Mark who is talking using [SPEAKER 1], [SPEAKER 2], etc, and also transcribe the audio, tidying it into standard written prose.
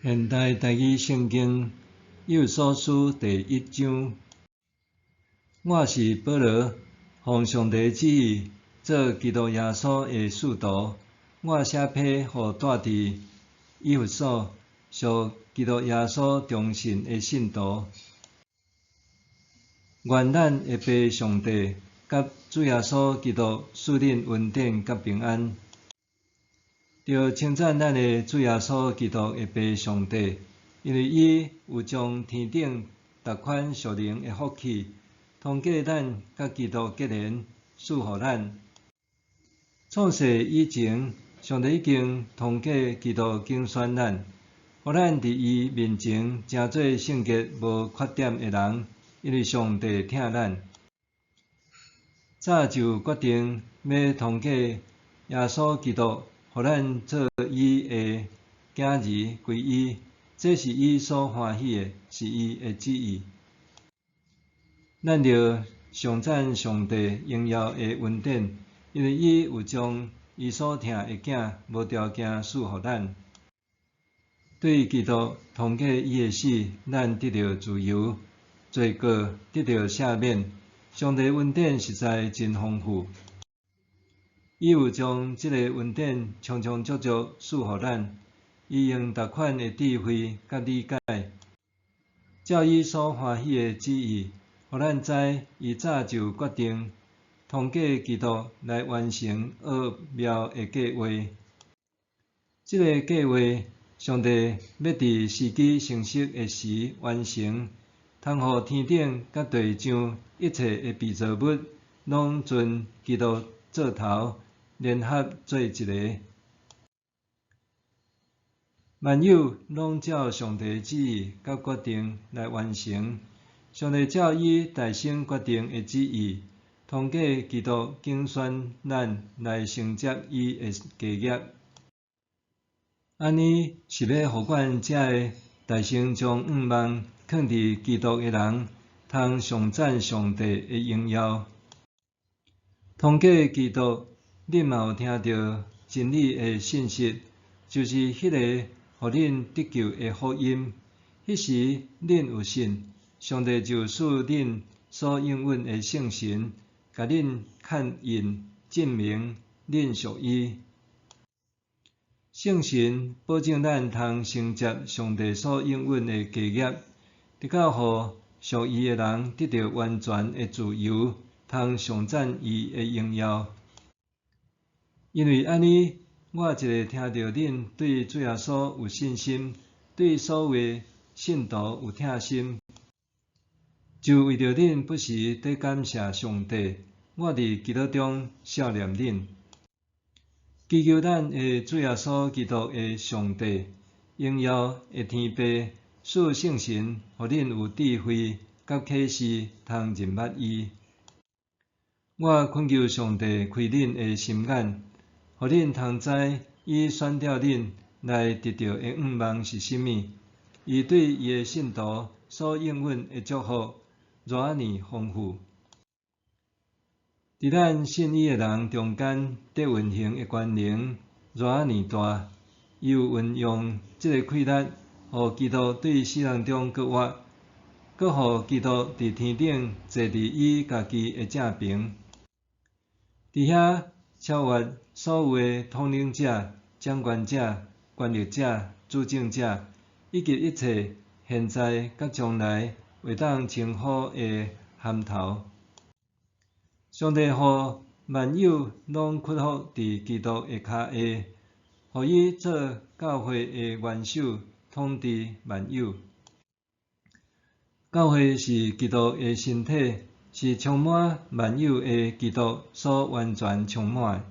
[SPEAKER 1] 現代台語聖經以弗所書第一章。我是保羅，奉上帝旨意做基督耶穌的使徒。我寫批予住佇以弗所，屬基督耶穌忠信的信徒。願咱的父上帝佮主耶穌基督賜恁恩典佮平安。著稱讚咱的主耶穌基督的父上帝，因為伊有將天頂逐款屬靈的福氣，通過咱佮基督結連，賜予咱。創世以前，上帝已經通過基督揀選咱，予咱佇伊面前成做聖潔無缺點的人，因為上帝疼咱。早就決定欲通過耶穌基督，予咱做伊的囝兒歸伊，這是伊所歡喜的，是伊的旨意。咱著頌讚上帝榮耀的恩典，因為伊有將伊所疼的囝無條件賜予咱。對基督通過伊的死，咱得著自由，罪過得著赦免。上帝恩典實在真豐富。伊有將這個恩典充充足足賜予咱，伊用逐款的智慧佮理解，照伊所歡喜的旨意，予咱知伊早就決定通過基督來完成奧妙的計畫。這个計畫，上帝欲佇時機成熟的時完成，通予天頂佮地上一切的被造物，攏尊基督做頭，聯合做一个。萬有攏照上帝旨意佮決定來完成。上帝照伊大先決定的旨意，通過基督揀選咱來承接伊的家業。按呢是欲予阮遮个大先將向望囥佇基督的人，通頌讚上帝的榮耀。通過基督，恁嘛有聽著真理的信息，就是彼个予恁得救的福音。彼時恁有信，上帝就賜恁所應允的聖神，共恁確印，證明恁屬伊。聖神保證咱通承接上帝所應允的家業，直到予屬伊的人得著完全的自由，通頌讚伊的榮耀。因為按呢，我一下聽著恁對主耶穌有信心，對所有的聖徒有疼心，就為著恁不時佇感謝上帝，我佇祈禱中想念恁。祈求咱的主耶穌基督的上帝，榮耀的天父，賜聖神，予恁有智慧佮啟示，通認捌伊。我懇求上帝開恁的心眼，予恁通知伊選召恁來得著的向望是啥物，伊對伊的聖徒所應允的祝福，偌爾豐富。佇咱信伊的人中間，得運行的權能偌爾大，伊有運用這个氣力，予基督對死人中閣活，閣予基督佇天頂坐佇伊家己的正爿，佇遐超越所有的統領者、掌權者、權力者、主政者，以及一切現在佮將來會當稱呼的銜頭。上帝予萬有攏屈服佇基督的跤下，予伊做教會的元首，統治萬有。教會是基督的身體，是充滿萬有的基督所完全充滿的。